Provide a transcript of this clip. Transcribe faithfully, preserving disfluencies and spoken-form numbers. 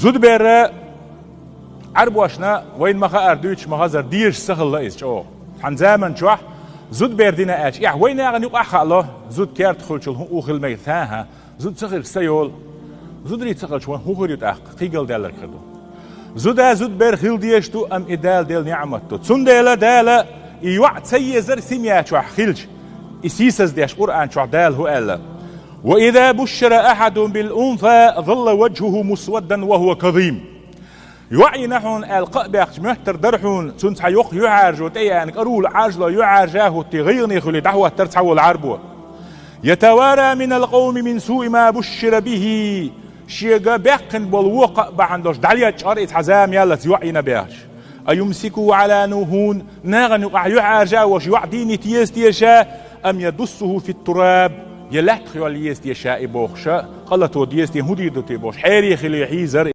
Зудабер Ӏарбошна вайна ма-хаара дуьйцуш ма-хаззара дезаш ца хилла иза чӀогӀа. Цхьана заман чохь зудабер дина аьлча, эхь, вай нахана юкъахь а хаало, зуда керта хуьлучул хӀун хила мега, хӀа-хӀа, зуда ца хилча са йолу. Зударий ца хилча вайн хӀун хир ю тӀаккха, кхигалдаьлларг хир ду. Зуда, зудабер хила дезаш ду, амма и Дала делла неӀмат ду. Цундела Дала и йоӀ ца езара семья чохь хилча, и сийсаздеш Къуръан чохь Дала хӀун аьлла: «وإذا بشر أحدهم بالأنثى ظل وجهه مسودا وهو كظيم». ЙоӀ йина хьуна аьлла кхаъ баьккхича моьттур дара хьуна, цуьнан цхьа йоккха юьхьӀаьржо тӀеяьлла, кӀарул Ӏаржло, юьхьӀаьржа а хӀуттий, гӀайгӀане хуьлий дӀахӀоттара цхьаволу Ӏарбо. «يتوارى من القوم من سوء ما بشر به». Шега баьккхина болу вон кхаъ бахьана долуш дӀалечкъара и цхьа зама яллалц йоӀ йина баьхча. «أيمسكه على هون». Нахана юкъахь юьхьӀаьржа а волуш йоӀ дийна йита еза те ша, «أم يدسه في التراب». Я лаьттах йолла еза те ша и бохуша, къа лато деза те, хӀун дийр ду те бохуш, хьере хилий хьийзара.